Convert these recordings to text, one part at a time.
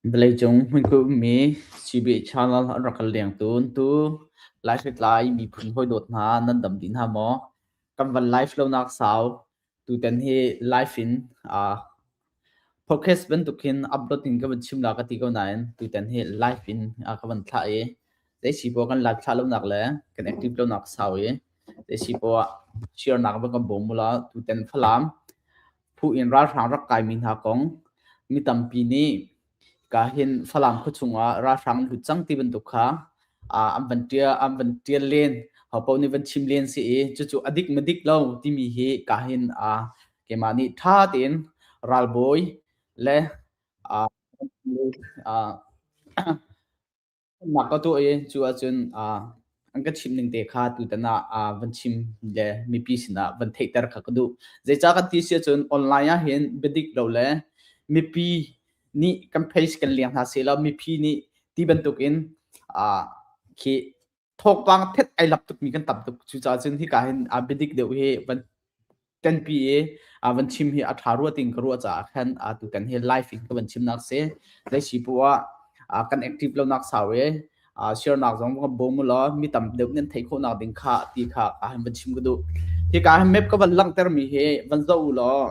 Vawleicung hmunkip ummi CBA channel an rak kan lengtu tu Laihritlai miphun hawidawt hna nan dam dih hna maw? Kan van live lonak sau tutan hi live in podcast bantuk hin upload in ka van chim la ka ti ko nain tutan hi live in ka van thlah i zei si poah kan live thlah lonak le kan active lonak sau i zei si poah share nak van kan bawm u law tutan Falam Phu in ralhrang rak kaimi hna kong mi tampi nih ka hin Falam khuachung ah ralhrang lut cang ti bantuk kha an van ṭial an van ṭial len hopaoh nih van chim len si i cucu a dik ma dik lo timi hi ka hin keimah nih ṭha tein ralbawi le Nak ka tuah i cu ahcun an ka chimh ning te kha tutan ah van chim le mipi sinah van theihter kha ka duh. Zeicah kan ti si ahcun online ah hin biadik lo le mipi nih kan face kan leng hna seh law mipi nih ti bantukin khi thawngpang thet ai lap tukmi kan tam tuk. Cucaah cun hika hin biadik deuh hi van ṭanpi i van chim hi a ṭha rua tiin ka ruah caah khan tutan hi live in ka van chimnak si. Zei si poah ah kan active lonak sau i share-nak zong kan bawm u law mi tam deuh nan theih khawhnak ding kha ti kha ka han van chim ka duh. Hika hin map ka van langhtermi hi van zoh u law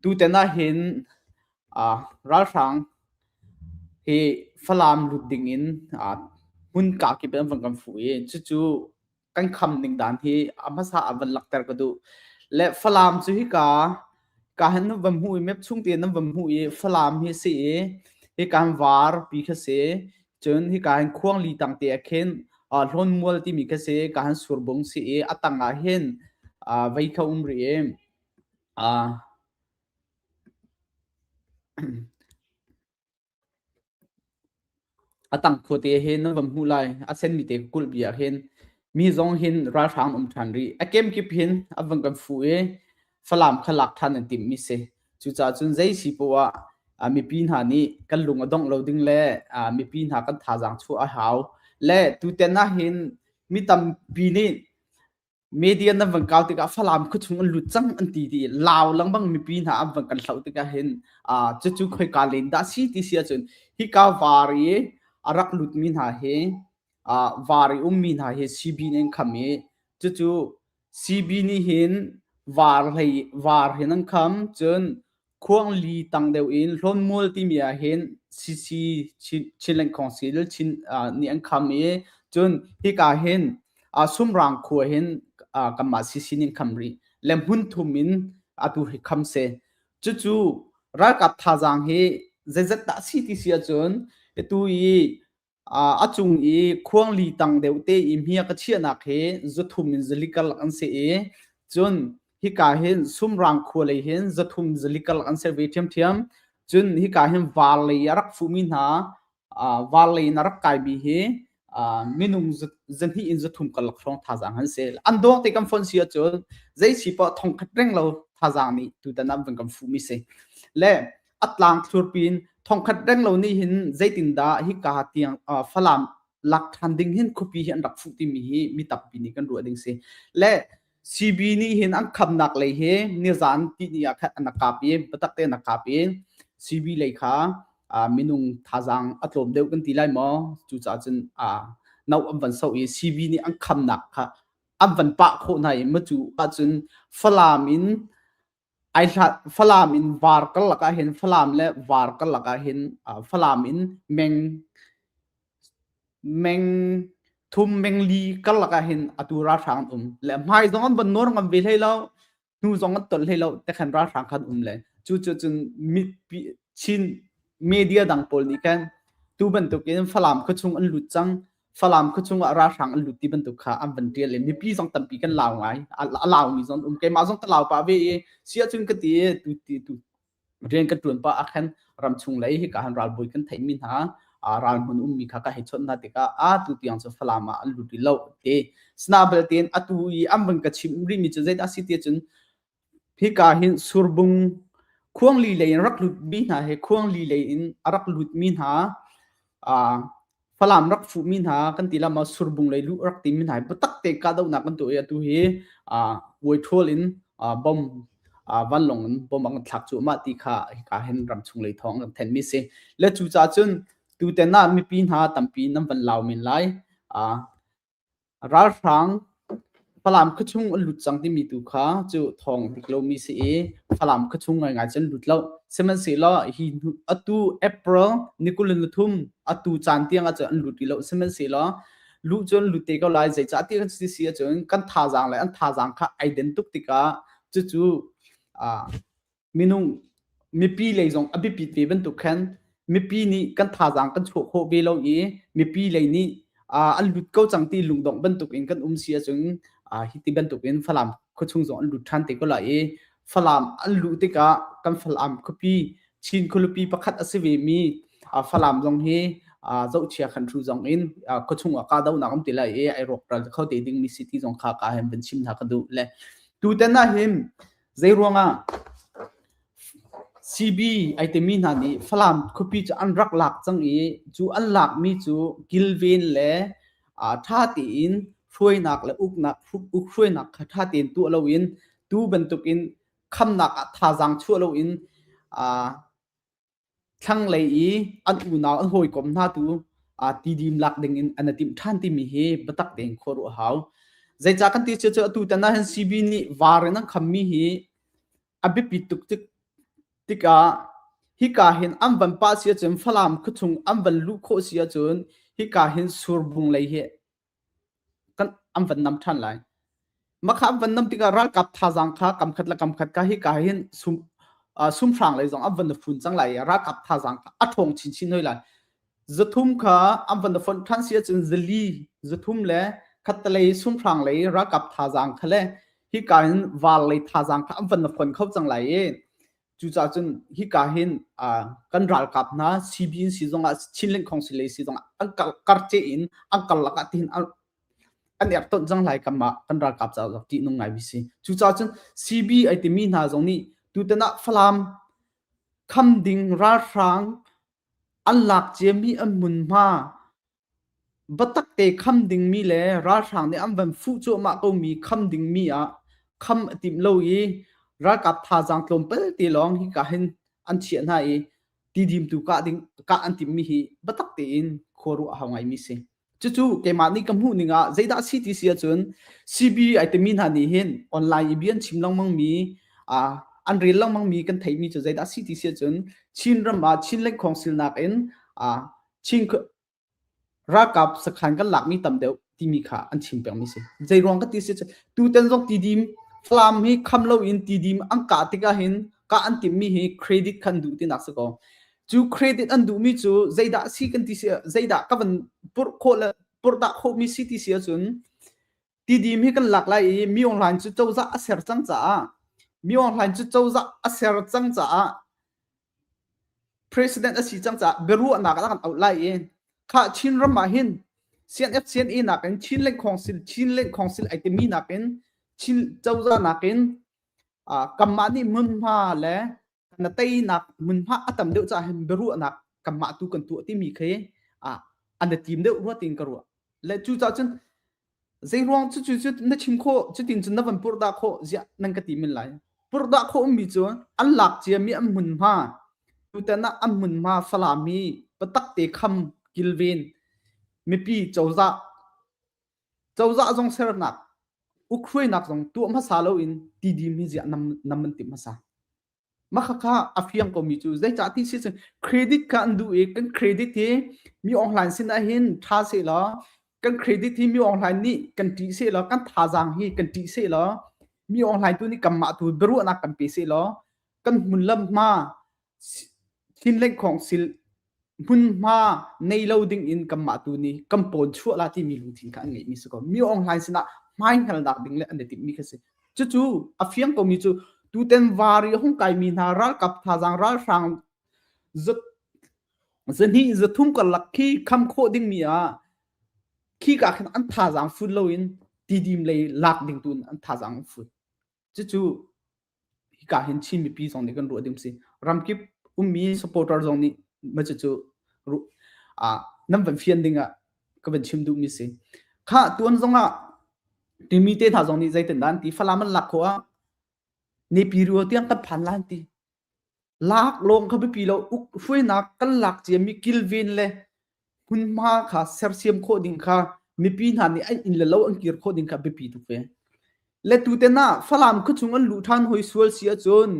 tutan ah hin ralhrang hi Falam lut ding in hmun kakip in an van kan fuh i cucu kan kham ning dan hi a hmasa ah van lakter ka duh. Le Falam cu hika ka han nan van hmuh i map chung tein nan van hmuh i Falam hi si i hika han var pi kha si cun hika hin khuangli tang te ah khin hlawnmual timi kha si ka han surbung si i a tang ah hin vei kha um rih i A tang khuate he nan van hmuh lai. A senmi te kulhpi ah hin mi zong hin ralhrang um ṭhan rih. A kemkip hin a van kan fuh i Falam kha lak ṭhan an timhmi si. Cucaah cun zei si poah ah mipi hna nih kan lung a dongh lo ding le mipi hna kan thazaang chuah a hau. Le tutan ah hin mi tampi nih Media nan van kau tikah Falam khuachung an lut cang an ti ti lau lengmang mipi hna an van kan hloh tikah hin cucu khoika len dah si ti si ahcun hika var i a rak lutmi hna hi var i ummi hna hi CB nih an kham i cucu CB nih hin var hlei var hin an kham cun Khuangli tang deuh in Hlawnmual timi ah hin CC Chinland Council Chin nih an kham i cun hika hin Sumrang khua hin kanmah CC nih an kham rih le hmun thum in atu hi kham si. Cucu ralkap thazaang hi zeizat dah si ti si ahcun atu i A cung i khuangli tang deuh te i hmia ka chiahnak hi zathum in zali karlak an si i cun hika hin sumrang khua lei hin zathum zali karlak an si ve ṭhiamṭhiam. Cun hika hin var lei a rak fuhmi hna var lei in a rak kaimi hi minung zahnih in zathum karlak hrawng thazaang an si. An dawng te kan fonh si ahcun zei si poah thongkhat reng lo thazaang nih tutan ah van kan fuhmi si. Le a tlang thlur pin thongkhat reng lo nih hin zeitindah hika tiang Falam lak ṭhan ding hin khuapi hi an rak fuh timi hi mi tampi nih kan ruah ding si. Le CB nih hin an khamnak lei hi nizan ti ni ah khan an kap i biatak tein a kap i CB lei kha minung thazaang a tlawm deuh kan ti lai maw cucaah cun no an van soh i CB nih an khamnak kha an van pah khawh hna i macu ahcun Falam in Ai hlat Falam in var karlak ah hin Falam le var karlak ah hin Falam in meng meng thum meng li karlak ah hin atu ralhrang an um le hmai zong an van nawr ngam ve hlei lo hnu zong an tolh hlei lo te khan ralhrang khan um le cu cu cun mipi Chin media dang pawl nih khan tu bantukin Falam khuachung an lut cang Falam khuachung ah ralhrang an lut ti bantuk kha an van ṭial i mipi zong tampi kan lau ngai. A laumi zong an um. Keimah zong ka lau pah ve i si ahcun ka ti i tu ti tu rian ka ṭuan pah ah khan ramchung lei hika han ralbawi kan theihmi hna ral hmun ummi kha ka hei chawnh hna tikah a tu tiang cu Falam ah an lut rih lo ti. Sina belte in atu i an van ka chimh rihmi cu zeidah a si ti ahcun Hika hin surbung khuangli lei in rak lutmi hna he khuangli lei in a rak lutmi hna Falam rak fuhmi hna kan ti lam ah surbung lei luh rak timi hna hi biatak te kahdohnak kan tuah i atu hi uaithual in bomb Vanlawng in bom an kan thlak cuahmah ti kha hika hin ramchung lei thawng an kan thenmi si. Le cucaah cun tuten ah mipi hna tampi nan van lau men lai. Ralhrang Falam khuachung an lut cang timi tu kha cu thawng dik lomi si i Falam khuachung ngaingai cun lut lo. Sihmanhsehlaw hi atu April ni 23 atu caan tiang ahcun an lut rih lo. Sihmanhsehlaw luh cu an lut te ko lai. Zeicah ti kan si ahcun kan thazaang le an thazaang kha ai den tuk tikah cucu minung mipi lei zong a biapit ve bantuk khan mipi nih kan thazaang kan chuah khawh ve lo i mipi lei nih an lut ko cang ti lungdongh bantuk in kan um si ahcun hi ti bantuk in Falam khuachung zong an lut ṭhan te ko lai i Falam an luh tikah kan Falam khuapi Chin khualipi pakhat a si ve mi Falam zong hi zohchia khan hru zong in khuachung ah kahdohnak um ti lai i ai rawkral kho te ding mi si ti zong kha ka hen van chim hna ka duh le tutan ah hin Zeiruangah CB ai timi hna nih Falam khuapi cu an rak lak cang i cu an lakmi cu kilven le ṭha tein hruainak le uknak ukhruainak kha ṭha tein tuah loin tu bantukin khamnak ah thazaang chuah loin Thlanglei i an unau an hawikom hna tu tidim lak ding in an i timh ṭhan timi hi biatak tein khuaruah a hau. Zeicah kan ti cu atu tan ah hin CB nih var in an khammi hi a biapit tuk tik tikah hika hin an van pah si ahcun Falam khuachung an van luh khawh si ahcun hika hin Surbung lei hi kan an van nam ṭhan lai. Makha an van nam tikah ralkap thazaang kha kamkhat le kamkhat ka hi ka hin sum uh, sumhrang lei zong an van fun cang lai i ralkap thazaang kha a ṭhawng chinchin hoi lai. Zathum kha an van fonh ṭhan si ahcun zali zathum le khattalei sumhrang lei ralkap thazaang kha le hika hin val lei thazaang kha an van fonh kho cang lai i Cucaah cun hika hin kan ralkap hna CB in si zongah Chinland Council lei si zongah an karce in an karlak ah tihin an ertonh cang lai kanmah kan ralkap caah zong ṭihnung ngai mi si. Cucaah cun CB ai timi hna zong nih tutan ah Falam kham ding ralhrang an lak ciami an hmunhma Biatak te kham dingmi le ralhrang nih an van fuh cuahmah komi kham dingmi ah kham a timh lo i ralkap thazaang tlawmpal te lawng hika hin an chiah hna i tidim tu kah ding kah an timhmi hi biatak tein khuaruah a hau ngaimi si. Cucu keimah nih ka hmuh ning ah zeidah a si ti si ahcun CB ai timi hna nih hin online i bia an chim lengmang mi an rel lengmang mi kan theihmi cu zeidah a si ti si ahcun Chin ram ah Chin Lengkhawng silnak in Chin Ralkap sakhan kan lakmi tam deuh timi kha an chim pengmi si. Zeiruang ka ti si cu tutan zong tidim Falam hi kham loin tidim an kah tikah hin kah an timhmi hi credit khan duh tinak si ko. Cu credit an duhmi cu zeidah si kan ti si zeidah ka van purh khawh le purh dah khawhmi si ti si ahcun tidim hi kan lak lai i mi online cu cozah a ser cang caah mi online cu cozah a ser cang caah President a si cang caah biaruahnak ah kan auh lai i khah Chinram ah hin CNF CNA nakin Chin Lengkhawng sil Chin Lengkhawng sil ai timi nakin Chin cozah nakin kanmah nih hmunhma le na teinak hmunhma a tam deuh caah hin biaruahnak kanmah tu kan tuah timi khi an i tim deuh rua tiin ka ruah. Le cucaah cun Zeiruang cu cu na chim khawh cutin cun na van purhdah khawh ziah nan ka ti men lai. Purhdah khawh ummi cu an lak ciami an hmunhma tutan ah an hmunhma Falam hi biatak te kham kilven mipi cozah cozah zong sernak ukhruainak zong tuah hmasa loin tidim hi ziah nam nam an timh hmasa. Mah khakha a fiang komi cu zeicah ti si cun credit kha an duh i kan credit hi mi online sin ah hin ṭha sehlaw kan credit hi mi online nih kan ṭih sehlaw kan thazaang hi kan ṭih sehlaw mi online tu nih kanmah tu biaruahnak kan pe sehlaw kan hmun lam hma thin lengkhawng sil hmunhma nei lo ding in kanmah tu nih kan pawn chuah la timi lungthin kha an ngeihmi si ko. Mi online sinah hmaihngalnak ding le an i timhmi kha si. Cucu a fiang komi cu tuten vari hung kaimi hna ralkap thazaang ralhrang zahnih zathum karlak khi kham khawh dingmi ah khi ka khin an thazaang fun loin tidim lei lak ding tu an thazaang an fun. Cucu hika hin Chin mipi zong nih kan ruah ding si. Ramkip ummi supporter zong nih ma cucu nan van fian ding ah ka van chim duhmi si. Kha tuan zong ah timi te hna zong nih zeitin dah an ti Falam an lak khawh ah Nepiro tiang kan phan lai an ti. Lak lawng kha biapi lo uk hruainak kan lak ciami kilven le hmunhma kha sersiam khawh ding kha mipi hna nih an inn le lo an kir khawh ding kha biapi tuk ve. Le tuten ah Falam khuachung an luh ṭhan hoi sual si ahcun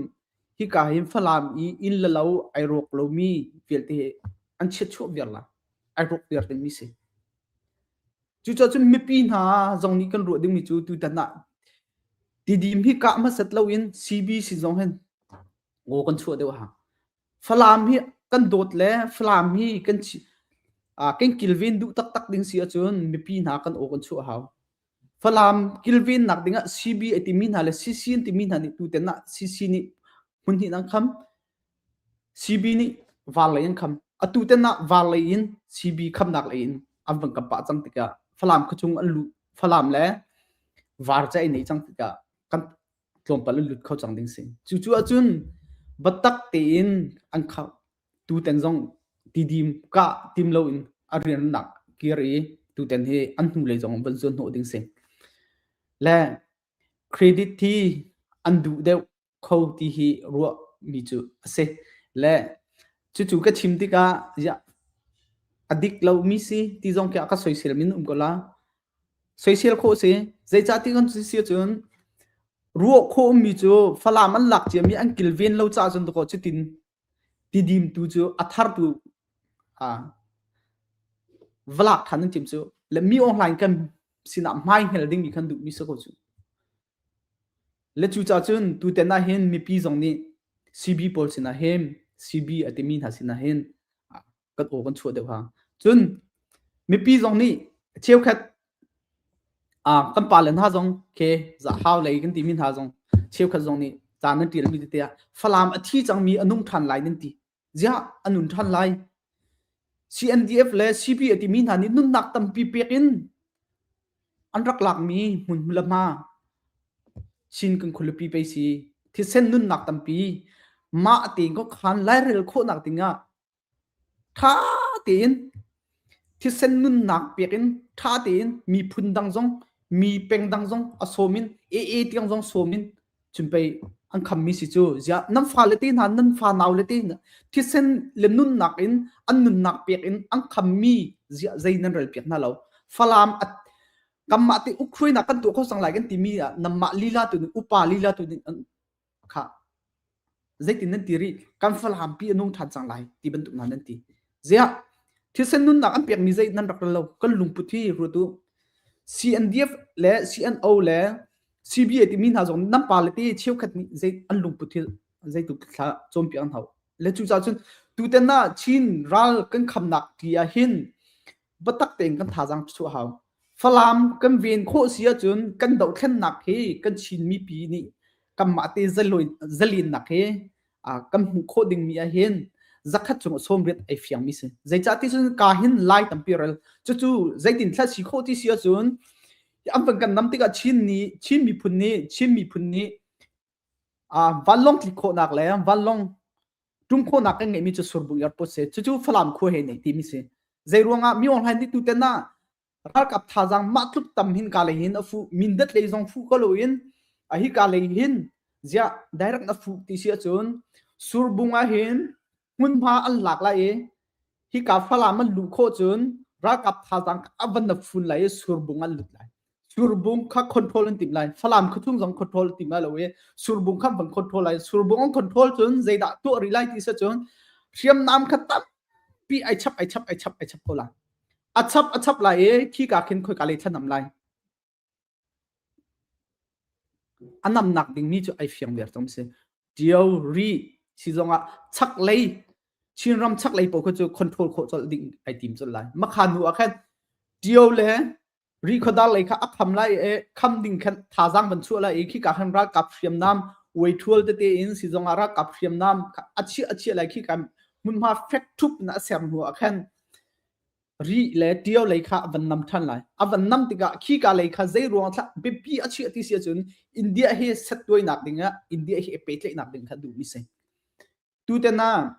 hika hin Falam i inn le lo ai rawk lomi vialte hi an chiatchuah viar la. Ai rawk viar dingmi si. Cucaah cun mipi hna zong nih kan ruah dingmi cu tutan ah Tidim hi kah hmasat loin CB sin zong hin ngaw kan chuah deuh a hau. Falam hi kan dawt le Falam hi kan kan kilven duh taktak ding si ahcun mipi hna kan aw kan chuah a hau. Falam kilvennak dingah CB a timi hna le CC an timi hna nih tuten ah CC nih hmun hnih an kham. CB nih var lei an kham. Atu ten ah var lei in CB khamnak lei in an van kam pah cang tikah Falam khuachung an luh Falam le var ca in ei cang tikah kan tlawmpal an lut kho cang ding si. Cucu ahcun biatak tein an kham tuten zong tidim kah tim loin a riannak kir i tuten hi an hnu lei zong van zuan hnawh ding si. Le credit hi an duh deuh kho ti hi ruahmi cu a si. Le cucu ka chim tikah ziah a dik lomi si ti zong khi a ka soisel min um ko la. Soisel khawh si. Zeicah ti kan si ahcun ruah khawh ummi cu Falam an lak ciami an kilven lo caah cun dakaw cutin tidim tu cu a thar tu va lak than an tim cu le mi online kan sinah hmai hngal dingmi kan duhmi si ko cu. Le cucaah cun tuten ah hin mipi zong nih CB pawl sinah hin CB a timi hna sinah hin kan aw kan chuah deuh ha. Cun mipi zong nih cheukhat kan pale hna zong ke hau lei kan timi hna zong cheukhat zong nih ca nan ṭialmi tete ah Falam a thi cangmi a nung ṭhan lai nan ti. Ziah a nun ṭhan lai? CNDF le CB a timi hna nih nunnak tampi pek in an rak lakmi hmun le hma Chin kan khualipi pei si thisen nunnak tampi mah tein khuakhan lairel khawhnak dingah Ṭha tein thisen nunnak pek in ṭha tein miphun dang zong mi peng dang zong a sawm in AA tiang zong sawm in cun pei an khammi si cu ziah nan fale te hna nan fa nau le te hna thisen le nunnak in an nunnak pek in an khammi ziah zei nan rel piak hna lo Falam kanmah te ukhruainak kan tuah kho cang lai kan timi ah nanmah lila tu nih upa lila tu nih kha zeitin nan ti rih kan Falam pi a nung ṭhan cang lai ti bantuk hna nan ti ziah thisen nunnak an pekmi zei nan rak lo kan lungput hi ruat u CNDF le CNO le CBA timi hna zong nan pa le te cheukhat nih zei an lungput hi zeitu thla cawnpiak an hau le cucaah cun tuten ah Chin ral kan khamnak ti ah hin biatak tein kan thazaang chuah hau. Falam kan ven khawh si ahcun kan dohthlennak hi kan Chin mipi nih kanmah te zalennak hi kan hmuh khawh dingmi ah hin zakhat cung 80 ai fiangmi si. Zeicah ti cun ka hin lai tampi rel. Cucu zeitin thla si khawh ti si ahcun an van kan nam tikah Chin nih Chin miphun nih Chin miphun nih vanlawng tlik khawhnak le vanlawng ṭum khawhnak kan ngeihmi cu Surbung airport si. Cucu Falam khua he nei timi si. Zei ruangah mi online nih tuten ah ralkap thazaang mah tluk tam hin ka lei hin a fuh Mindat lei zong fuh ko loin a hi ka lei hin ziah direct na fuh ti si ahcun Surbung ah hin hmunhma an lak lai i hika Falam an luh khawh cun ralkap thazaang a van na fun lai i Surbung an lut lai. Surbung kha control an timh lai. Falam khuachung zong control an tim lai lo i Surbung kha van control lai. Surbung an control cun zeidah tuah rih lai ti si cun hriamnam kha tampi ai chap ai chap ai chap ai chap ko lai. A chap a chap lai i khika khin khoika lei thlanam lai. A namnak dingmi cu ai fiang viar cang si. Tio ri si zongah chaklei Chinram chaklei paoh kha cu control khawh colh ding ai tim colh lai. Makha hnu ah khan Tio le Rikhuadar lei kha a kham lai i kham ding khan thazaang van chuah lai i khika khan ralkap hriamnam uaithual tete in sizong ah ralkap hriamnam a chiah a chiah lai khika hmunhma fek ṭhup in a ser hnu ah khan ri le ṭio lei kha a van nam ṭhan lai. A van nam tikah khika lei kha zei ruang thlah biapi a chiah ti si ahcun India hi settuainak ding ah India hi pehtlaihnak ding kha duhmi si. Tuten ah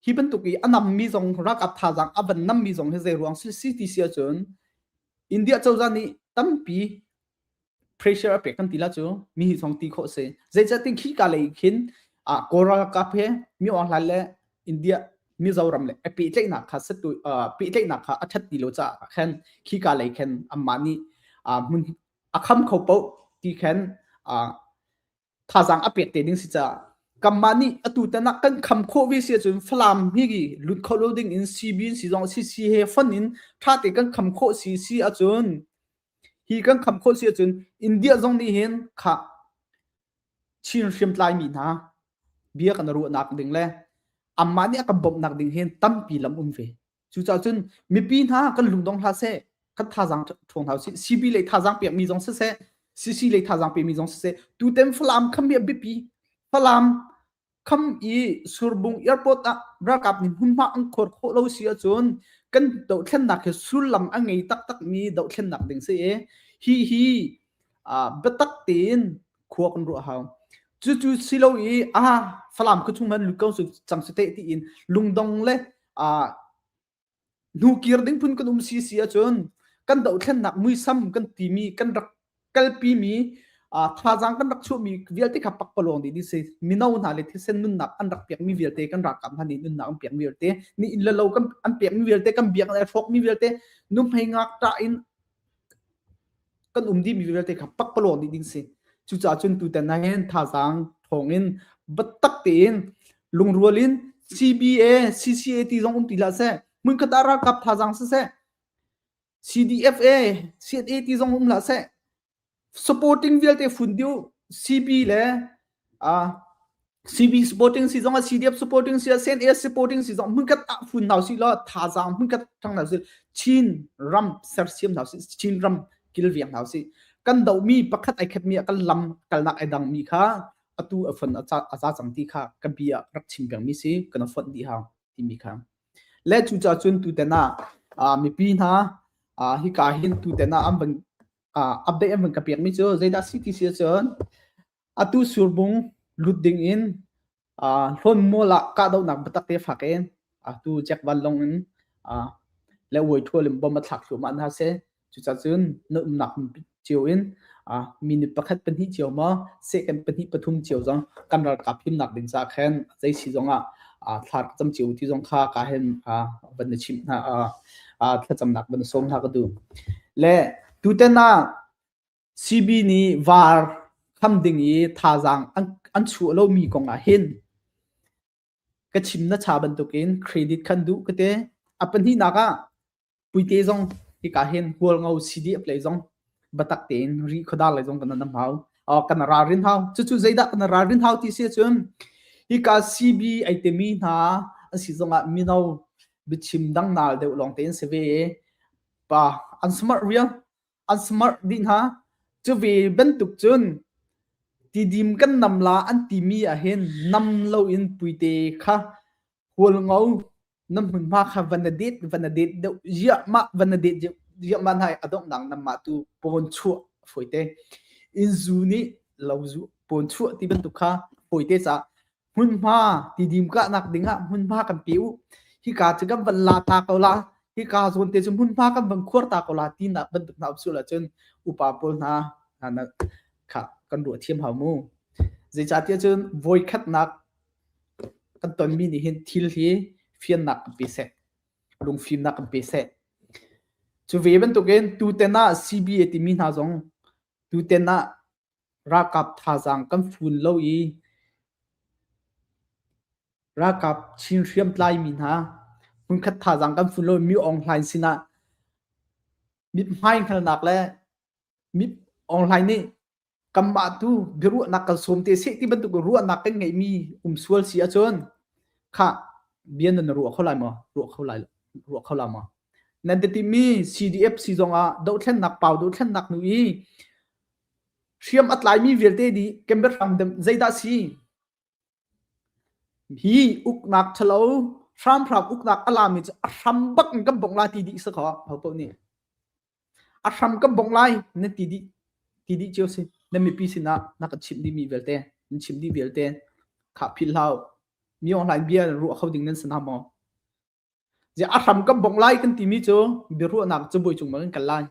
hi bantuk i a nammi zong ralkap thazaang a van nammi zong hi zei ruang si si ti si ahcun India cozah nih tampi Pressure a pek kan ti la cu mi hi zong ti khawh si. Zeicahtiah khi ka lei khin Kawl ralkap he Mi Aung Hlaing le India Mizoram le a pehtlaihnak kha satu pehtlaihnak kha a ṭhat ti lo caah khan khi ka lei khan anmah nih hmun a kham kho paoh ti khan thazaang a pek te ding si caah kanmah nih atu tan ah kan kham khawh ve si ahcun Falam hi lut kho lo ding in CB si zong CC he fon in ṭha te kan kham khawh si si ahcun hi kan kham khawh si ahcun India zong nih hin kha Chin hriamtlai mi hna bia kan ruahnak ding le amah nih a kan bawmhnak ding hin tampi lam um ve. Cucaah cun mipi hna kan lungdong hlah seh, kan thazaang ṭhawng hna usih. CB lei thazaang pekmi zong siseh, CC lei thazaang pekmi zong siseh, tutan Falam kham hi a biapi. Falam kham i Surbung airport ah ralkap nih hmunhma an khuar khawh lo si ahcun kan dohthlennak hi sullam a ngei taktakmi dohthlennak ding si i hi hi biatak tein khua kan ruah hau. Cucu si lo i ah Falam khuachung man lut ko su cang su te tiin lungdong le hnukir ding phun kan um si si ahcun kan dohthlennak muisam kan timi kan rak kalpimi thazaang kan rak chuahmi vialte kha pakpalawng dih dih si mino hna le thisen nunnak an rak pekmi vialte kan ralkap hna nih nunnak an pekmi vialte ni inn le lo kan an pekmi vialte kan biak le hrawkmi vialte nuhmei ngakṭah in kan um dihmi vialte kha pakpalawng dih ding si. Cucaah cun tutan ah hin thazaang thawng in biatak tein lungrual in CBA, CCA ti zong um ti hlah seh, hmunkhat ah ralkap thazaang siseh, CDFA, CNA ti zong um hlah seh, supporting vialte fun dih CB le uh, CB supporting si zong ah CDF supporting si ah CNA supporting si zong hmunkhat ah fun hna si law thazaang hmunkhat thang hna si Chin ram sersiam hna si Chin ram kilviang hna si kan dohmi pakhat ai khat mi ah kan lam kalnak ai dang mi kha atu a fon a za cang ti kha ka bia rak chim peng mi si kan fonh dih hau timi kha le cucaah cun tuten ah mipi hna hika hin tuten ah an van update an van ka pek mi cu zeidah si ti si ahcun Atu surbung lut ding in hlawnmual ah kahdohnak biatak te fak in atu Jack vanlawng in le uaithual in bom a thlak thluahmah hna seh. Cucaah cun na umnak cio in minute pakhat pahnih cio maw second pahnih pathum cio zong kan ralkap himnak ding caah khan zei si zong ah thla rak cam cio ti zong kha ka hin van na chimh hna thlacamnak van na sawm hna ka duh. Le tutan ah CB nih vaar kham ding i thazaang an, an chuah lomi kong ah hin ka chim na cha bantukin credit khan duh ka ti. A pahnihnak ah puite zong hika hin Hualngo CDF lei zong biatak tein ri khuadar lei zong kan nam hau. Kan ralrin hau. Cucu zeidah kan ralrin hau ti si ahcun hika CB ai timi hna an si zongah mino biachim dangnal deuh lawng tein si ve i pa an smart real an smart dih hna. Cu ve bantuk cun tidim kan nam la an timi ahhin nam loin puite kha hualngo na hmunhma kha van na det van na det deuh ziahmah van na det ziahmah hna i a donghnak namah tu pawn chuah fawite. Inn zu nih lo zu pawn chuah ti bantuk kha fawite caah hmunhma tidim kahnak dingah hmunhma kan pe u. Hika cu kan van la ta ko la, hika zawn te cu hmunhma kan van khuar ta ko la tinak bantuk hna um sual ahcun upa pawl hna hna kha kan ruah thiam hau mu. Zeicahtiah cun voikhatnak kan tonmi nih hin thil hi fiannak kan pe seh, lungfimnak kan pe seh. Cu ve bantukin tuten ah CBA timi hna zong tuten ah Ralkap thazaang kan fun lo i ralkap Chin hriamtlaimi hna hmunkhat thazaang kan fun lo i Mi Aung Hlaing sinah mithmai hngalnak le Mi Aung Hlaing nih kanmah tu biaruahnak kan sawm te seh ti bantuk ruahnak kan ngeihmi um sual si ahcun khah bia nan ruah kho lai maw? Ruah kho lai ruah kho la maw? Nan ti timi CDF si zongah dohthlennak pau dohthlennak nu i Hriam a tlaimi vialte nih Canberra zeidah si? Hi uknak ṭhalo hramhram uknak a lami cu a hram bak in kan bongh lai ti dih si kho ho paoh nih. A hram kan bongh lai nan ti dih ti dih cio si. Na mipi sinah na kan chimh dihmi vialte, nan chim dih vialte kha philh hlah u. Mi online bia ruah kho ding nan si hna maw? Ziah a hram kan bongh lai kan timi cu biaruahnak cabuai cung ma kan kal lai.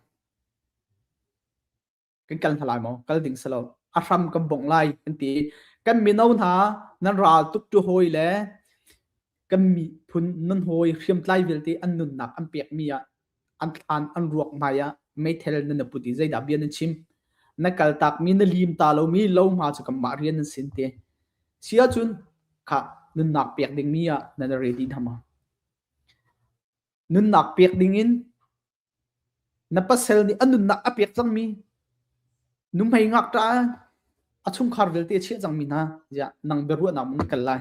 Kan kal hna lai maw? Kal ding si lo. A hram kan bongh lai kan ti. Kan mino hna nan ral tuk tu hawi le kan miphun nan hawi hriamtlai vialte an nunnak an pekmi ah an thlan an ruak hmai ah meithel nan put i zeidah bia nan chim? Na kaltakmi na lim ta lomi lohma cu kanmah rian nan sin te. Si ahcun kha nunnak pek dingmi ah nan ready hna ma? Nunnak pek dingin na pasal nih a nunnak a pek cangmi nuhmei ngakṭah a chungkhar vialte a chiah cangmi hna ziah nang biaruahnak na kal lai.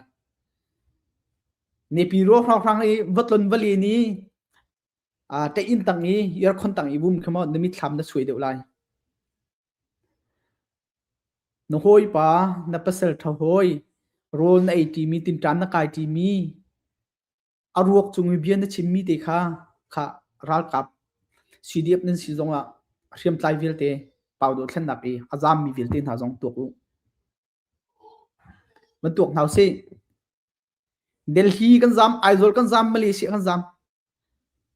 Nepi ruak hrawnghrang i va tlon va len i ṭeih tang i aircon tang i vum khi maw na mitthlam na suai deuh lai. Na hawipa, na pasal ṭha hawi, rawl na ei ṭimi, tinṭan na kai ṭimi, a ruak cung i bia na chimmi te kha kha ralkap CDF nan si zongah hriamtlai vialte pau dothlennak i a zaammi vialte hna zong tuak u. Van tuak hna usih. Delhi kan zam, Aizawl kan zam, Malaysia kan zam.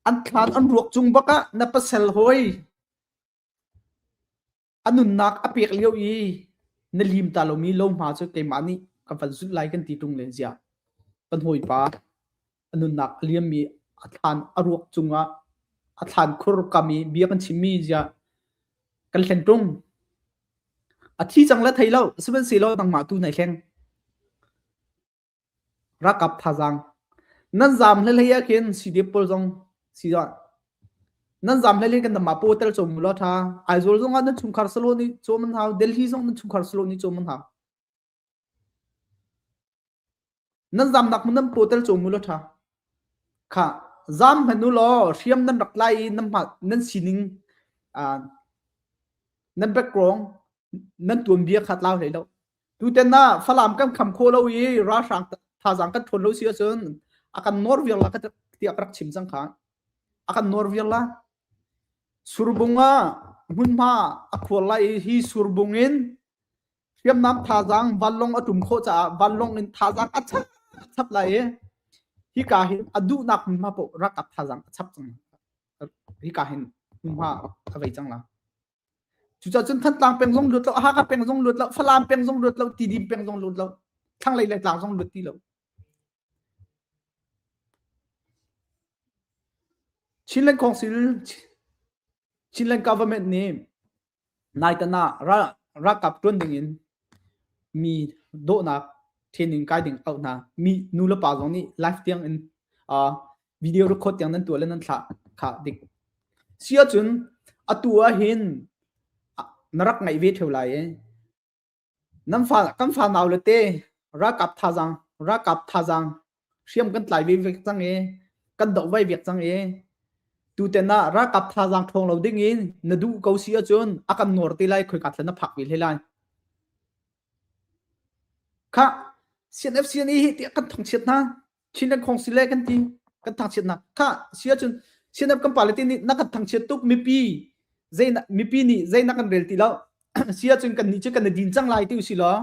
An thlan an ruak cung bak ah na pasal hawi a nunnak a pek lio i na lim ta lomi lohma cu keimah nih ka van zulh lai kan ti ṭung len ziah. Kan hawipa a nunnak a liammi a thlan a ruak cungah a thlan khur kam i bia kan chimmi ziah kan hlen ṭung. A thi cang le thei lo, sihmanhsehlaw nangmah tu nai hleng. Ralkap thazaang nan zaam hlehlei ah khin CDF pawl zong si nan zaam hlehlei kan mah paw tel cawm law tha Aizawl zong ah nan chungkhar salo nih cawm an hau Delhi zong nan chungkhar salo nih cawm an hau nan zaamnak hmun nan paw tel cawm law tha kha zaam hmanh u law hriam nan rak tlai i nan nan sining nan background nan tuanbia kha tlau hlei lo Tutan ah Falam kan kham khawh lo i ralhrang thazaang kan ṭhawn lo si ahcun a kan nawr viar la tiah ka rak chim cang kha. A kan nawr viar la. Surbung ah hmunhma a khuar lai i hi surbung in hriamnam thazaang vanlawng a ṭum khawh caah vanlawng in thazaang a chap chap lai i hika hin a duhnak hmunhma paoh ralkap thazaang a chap cang. Hika hin hmunhma a vei cang la. Cucaah cun Thantlang peng zong luat lo, Hakha peng zong luat lo, Falam peng zong luat lo, Tidim peng zong luat lo, thlanglei le tlang zong luat ti lo. Chinland Council, Chinland Government nih naitan ah ralkap ṭuan ding in mi dawhnak training kai ding auh hna. Mi nu le pa zong nih live tiang in uh, video record tiang nan tuah le nan thlah kha dik. Si ahcun atu ah hin na rak ngaih ve theu lai i nan fa kan fa nau le te ralkap thazaang ralkap thazaang hriam kan tlai ve vek cang i kan doh vai vek cang i tuten ah ralkap thazaang ṭhawng lo ding in na duh ko si ahcun a kan nawr te lai khoika thlan na phak ve hlei lai. Khah CNF CNA hi tiah kan thangchiat hna. Chinland Council le kan ti kan thangchiat hna. Khah si ahcun CNF kan pale ti nih na kan thangchiat tuk mipi zei mipi nih zei na kan rel ti lo. si ahcun kan nih cu kan i din cang lai ti usih law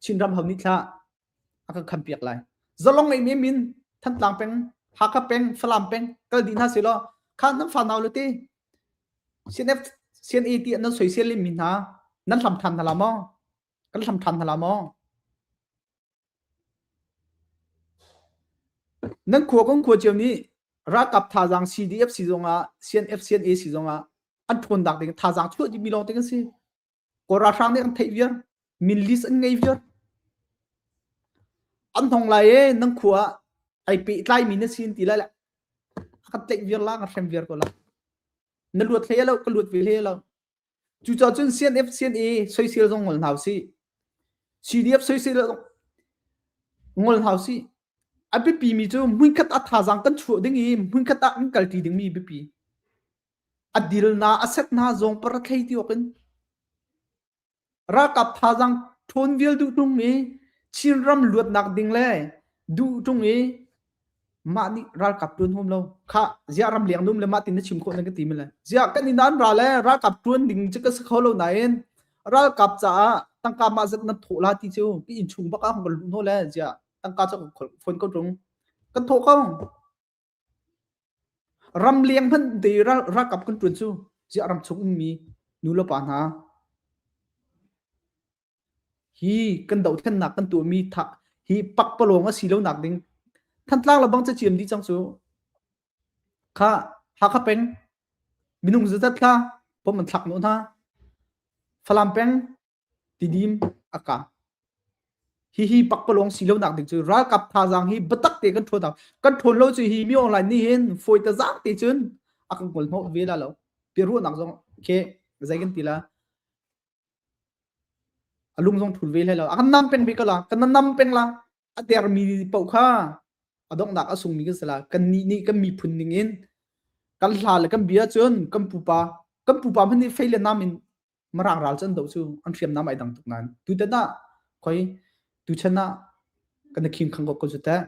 Chinram ho nih thlah a kan kham piak lai. Zalong ei men min Thantlang peng, Hakha peng, Falam peng kal dih hna sih law kha nan fa nau le te CNF CNA ti nan soisel mi hna nan hlam than hna la maw? Kan hlam than hna la maw? Nan khua kan khua cio nih ralkap thazaang CDF si zongah CNF CNA si zongah an ṭhawn dak ding thazaang chuah dih mi lawng te kan si. Kawl ralhrang nih an theih viar. Min list an ngei viar. An hong lai e nan khua ah ai pehtlai mi na si an ti lai le a kan tlaih viar la ka hrem viar ko la. Na luat hlei lo ka luat ve hlei lo. Cucaah cun CNF CNA soisel zong ngol hna usih. CDF soisel ngol hna usih. A biapi mi cu hmunkhat ah thazaang kan chuah ding i hmunkhat ah kan kalṭi dingmi biapi. A dil na a set na zawng par a thlei ti awk in Ralkap thazaang ṭhawn vial duh ṭung i Chinram luatnak ding le duh ṭung i mah nih ralkap ṭuan huam lo. Khah, ziah ramleng na um le mah tin na chim khawh na ka ti male. Ziah kan inn ah an ra le ralkap ṭuan ding cu ka si kho lo nain ralkap caah tangka mah zat nan thawh la ti cu ka inn chung bak ah kan luh hnaw le ziah tangka cu ka phone ko ṭung. Kan thawh ko. Ramleng hmanh te ralkap kan ṭuan cu ziah ramchung ummi nu le pa hna. Hi kan dohthlennak kan tuahmi tha hi pakpalawng a si lo nak ding Thantlang le bang caciam dih cang cu. Kha Hakha peng minung zazat kha bom an thlak hnawh hna. Falam peng Tidim a kang. Hihi pakpalawng si lonak ding cu ralkap thazaang hi biatak te kan ṭhawn kan ṭhawn lo cu hi mi online nih hin fawi ta zaang te cun a kan kawl hnawh ve la lo. Biaruahnak zong khi zei kan ti la a lung zong thul ve hlei lo. A kan nam peng ve ko la. Kan nam peng la. A dermi paoh kha a donghnak a sungmi kan si la. Kan nih nih kan miphun ning in kan hla le kan bia cun kan pupa kan pupa hmanh nih fei le nam in Mirang ral cu an doh cu an hriamnam ai dang tuk nain tutan ah khoi tuchan ah kan i khing khang ko ko cu teh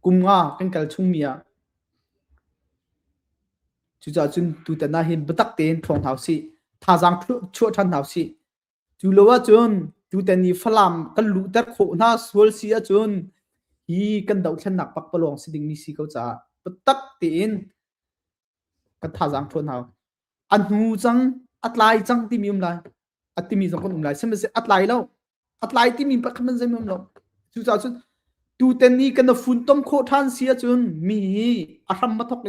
kum nga kan kal chungmi ah cucaah cun tutan ah hin biatak tein ṭhawng hna usih thazaang chuah ṭhan hna usih cu lo ahcun tutan i Falam kan luhter khawh hna sual si ahcun hi kan dohthlennak pakpalawng si dingmi si ko caah biatak tein kan thazaang ṭhawn hau. A hnu cang, a tlai cang timi um lai. A timi zong kan um lai. Sihmanhsehlaw a tlai lo. A tlai timi pakhat man zei um lo. Cucaah cun tuten ni kan funtom khawh ṭhan si ahcun mi hi a hram a thok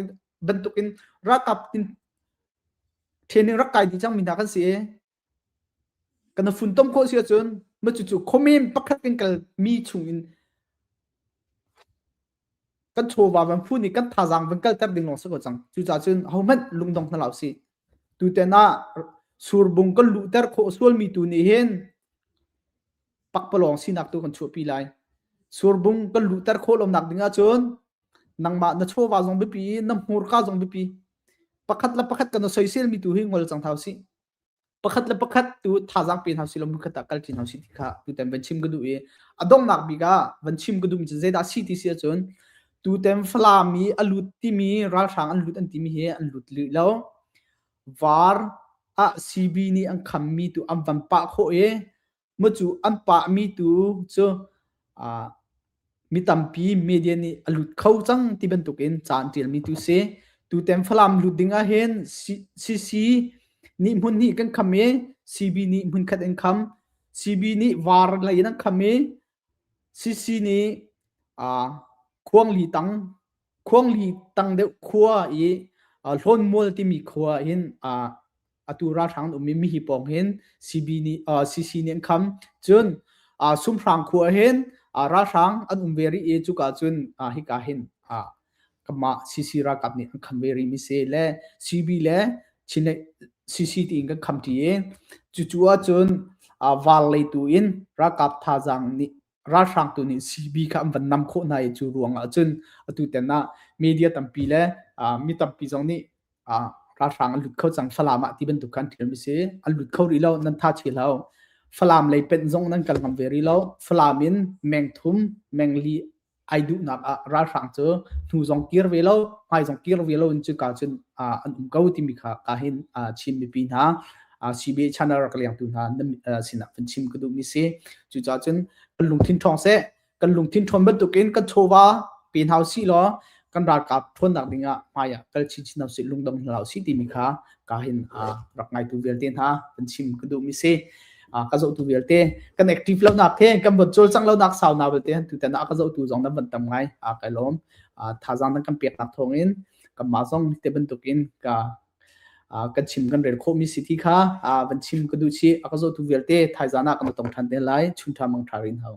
bantukin ralkap tin training rak kai dih cang mi hna kan si i kan funtom khawh si ahcun ma cucu comment pakhat kan kal mi chung in kan chawva van phun i kan thazaang van kalter ding lawng si ko cang. Cucaah cun hohmanh lungdong hna hlah usih. Tuten ah surbung kan luhter khawh sualmi tu nih hin pakpalawng sinak tu kan chuahpi lai. Surbung kan luhter khawh lonak ding ahcun nangmah na chawva zong biapi i na hmurka zong biapi. Pakhat le pakhat kan soiselmi tu hi ngol cang hna usih. Pakhat le pakhat tu thazaang pe hna usih law hmunkhat ah kalṭi hna usih ti kha tutan van chim ka duh i a donghnak bik ah van chim ka duhmi cu zeidah a si ti si ahcun tutan Falam i a lut timi ralhrang an lut an timi hi an lut rih lo. Var ah CB nih an khammi tu an van pah khawh i Mucu an pahmi tu cu mi tampi media nih a lut kho cang ti bantukin ca an ṭialmi tu si. Tutan Falam lut ding ahhin CC nih hmun hnih kan kham i CB nih hmun khat an kham. CB nih var lei in an kham i CC nih Khuangli tang Khuangli tang deuh khua i Hlawnmual timi khua hin atu ralhrang an um i mihi pawng hin CB nih CC nih an kham. Cun Sumhrang khua hin ralhrang an um ve rih i cuka cun hika hin kanmah CC ralkap nih an kham ve rih mi si le CB le Chin CC tiin kan kham ṭi i cucu ahcun val lei tu in ralkap thazaang nih ralhrang tu nih CB kha an van nam khawh hna i cu ruang ah cun atu ten ah media tampi le mi tampi zong nih ralhrang an lut kho cang Falam ah ti bantuk khan thil mi si an lut kho rih lo nan tha chi lo Falam lei penh zong nan kal ngam ve rih lo Falam in meng thum meng li ai duhnak ah ralhrang cu hnu zong kir ve lo hmai zong kir ve lo in cu ka cun an um ko timi kha ka hin Chin mipi hna CBA channel rak lengtu hna nan sinah van chim ka duhmi si. Cucaah cun kan lungthin ṭhawng seh. Kan lungthin ṭhawn bantukin kan chawva pe hna usih law kan ralkap ṭhawnnak dingah hmai ah kal chinchin hna usih, lungdong hna usih timi kha ka hin rak ngaitu vialte hna kan chim ka duhmi si. Ka zohtu vialte kan active lonak he kan von cawlcangh lonak sau na vialte tutan ah ka zohtu zong nan van tam ngai kai lawm. Thazaang nan kan peknak thawngin kanmah zong te bantukin ka kan chim kan rel khawhmi si ti kha van chim ka duh chih. A ka zohtu vialte thaizan ah kan tong ṭhan te lai. Chun ṭha mang ṭha rin hau.